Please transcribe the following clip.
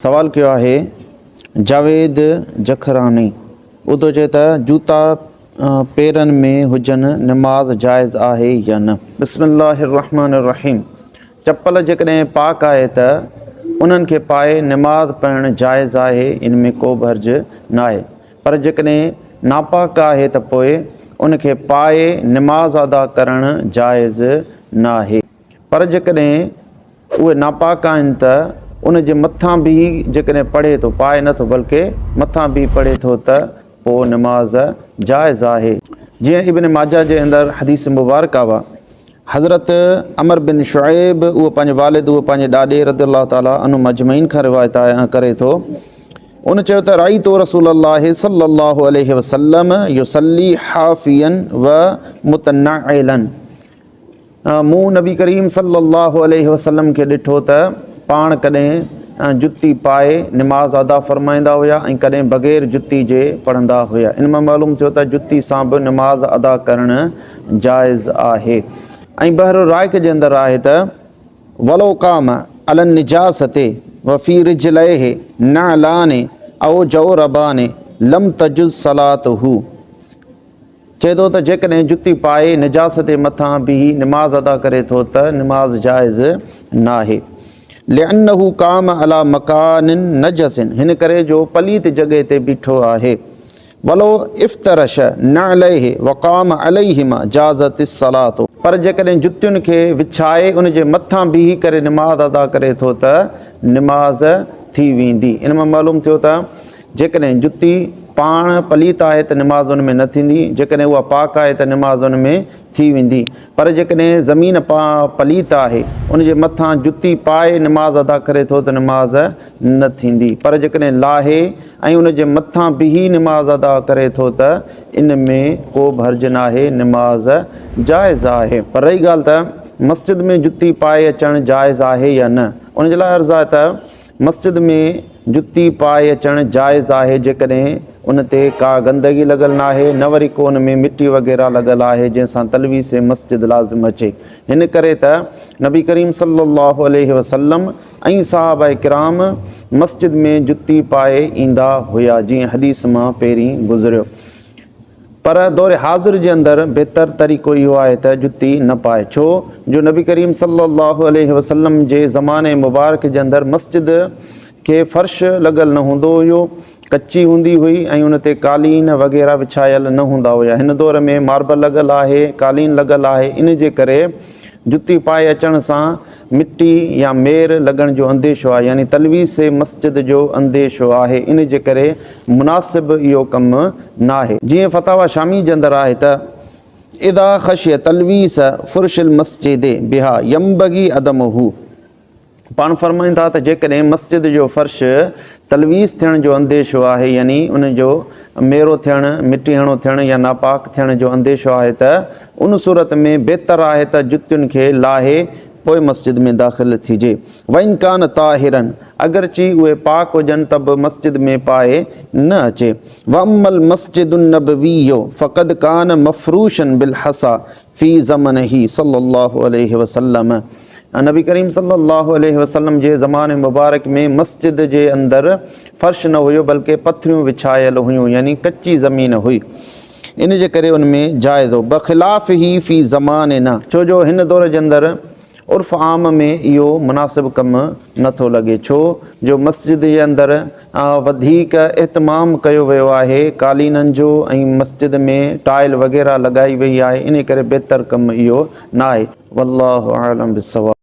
سوال ڪيو آهي جاويد جکراڻي اهو ٿو چئي ته جوتا پيرن ۾ هجن نماز جائز آهي يا نه؟ بسم الله الرحمن الرحيم چپل جيڪڏهن پاڪ آهي ته انهن کي پائي نماز پڙهڻ جائز آهي ان ۾ ڪو به حرج ناهي پر جيڪڏهن ناپاڪ آهي ته پوء ان کي پائي نماز ادا ڪرڻ جائز ناهي پر جيڪڏهن اهي ناپاڪ آهن ته ان جي مٿان بيهي جيڪڏهن پڙهي ٿو، پائي نه ٿو بلڪه مٿان بيهي پڙهي ٿو ته پوء نماز جائز آهي. جيئن ابن ماجه جي اندر حديث مبارڪه آ حضرت عمرو بن شعيب اهو پنهنجي والد اهو پنهنجي ڏاڏي رضي الله تعالٰي عنهم اجمعين کان روايت آهي ڪري ٿو ان چيو ته رأيت رسول الله صلي الله عليه وسلم يصلي حافيا ومتنعلا مون نبي ڪريم صلّي اللّٰه عليه وسلّم کي ڏٺو ته پاڻ ڪڏهن جتي پائي نماز ادا فرمائيندا هيا ۽ ڪڏهن بغير جتي جي پڙهندا هيا. ان مان معلوم ٿيو ته جتي سان به نماز ادا ڪرڻ جائز آهي. ۽ بحر الرائق جي اندر آهي ته ولو قام علي النجاسة وفي رجليه نعلان او جوربان لم تجز صلاته. چئي ٿو ته جيڪڏهن جتي پائي نجاست جي مٿان بيهي نماز ادا ڪري ٿو ته نماز جائز ناهي. لأنه قام علي مڪان نجس هن ڪري جو پليت جڳهه تي بيٺو آهي. ولو افترش نعليه وقام عليهما جازت الصلاة پر جيڪڏهن جتين کي وڇائي ان جي مٿان بيهي ڪري نماز ادا ڪري ٿو ته نماز ٿي ويندي. ان مان معلوم ٿيو ته جيڪڏهن جتي پاڻ پليت آهي ته نماز ان ۾ نه ٿيندي، جيڪڏهن اها پاڪ آهي ته نماز ان ۾ ٿي ويندي، پر جيڪڏهن زمين پليت آهي ان جي مٿان جتي پائي نماز ادا ڪري ٿو ته نماز نه ٿيندي، پر جيڪڏهن لاهي ۽ ان جي مٿان بيهي نماز ادا ڪري ٿو ته ان ۾ ڪو به حرج ناهي، نماز جائز آهي. پر رهي ڳالهه ته مسجد ۾ جتي پائي اچڻ جائز آهي يا نه؟ ان جي لاء عرض آهي ته مسجد ۾ جتي پائي اچڻ جائز آهي جيڪڏهن ان تي ڪا گندگي لڳل ناهي نه وري ڪو ان ۾ مٽي وغيره لڳل آهي جنهن سان تلويث مسجد لازم اچي هن ڪري ته نبي ڪريم صلي الله عليه وسلم ۽ صحابه ڪرام مسجد ۾ جتي پائي ايندا هيا جيئن حديث مان پهرين گذريو. پر دور حاضر جي اندر بهتر طريقو اهو آهي ته جتي نه پائي ڇو جو نبي ڪريم صلي الله عليه وسلم جي زماني مبارڪ جي اندر مسجد کي فرش لڳل نه هوندو هيو ڪچي هوندي هئي ۽ ان تي قالين وغيره وڇايل نه هوندا هيا هن دور ۾ ماربل لڳل آهي قالين لڳل آهي ان جي ڪري جتي پائي اچڻ سان مٽي يا مير لڳڻ جو انديشو آهي يعني تلويث مسجد جو انديشو آهي ان جي ڪري مناسب اهو ڪم ناهي. جيئن فتاويٰ شامي جي اندر آهي ته، اذا خشي تلويث فرش المسجد بها ينبغي عدمه پاڻ فرمائن ٿا ته جيڪڏهن مسجد جو فرش تلويث ٿيڻ جو انديشو آهي يعني ان جو ميرو ٿيڻ، مٽي هڻو ٿيڻ يا ناپاڪ ٿيڻ جو انديشو آهي ته ان صورت ۾ بهتر آهي ته جتين کي لاهي پوء مسجد ۾ داخل ٿجي. وان ڪان طاهرا اگرچه اهي پاڪ هجن ته به مسجد ۾ پائي نه اچي. واما المسجد النبوي فقد ڪان مفروشا بالحصا في زمنه صلي الله عليه وسلم نبي ڪريم صلي الله عليه وسلم جي زماني مبارڪ ۾ مسجد جي اندر فرش نه هيو بلڪه پٿريون وڇايل هيون يعني ڪچي زمين هئي ان جي ڪري ان ۾ جائز هو بخلافه في زماننا ڇو جو هن دور جي اندر عرف عام ۾ اهو مناسب ڪم نه ٿو لڳي ڇو جو مسجد جي اندر وڌيڪ اهتمام ڪيو ويو آهي قالينن جو ۽ مسجد ۾ ٽائل وغيره لڳائي وئي آهي انهي ڪري بهتر ڪم اهو ناهي والله اعلم بالصواب.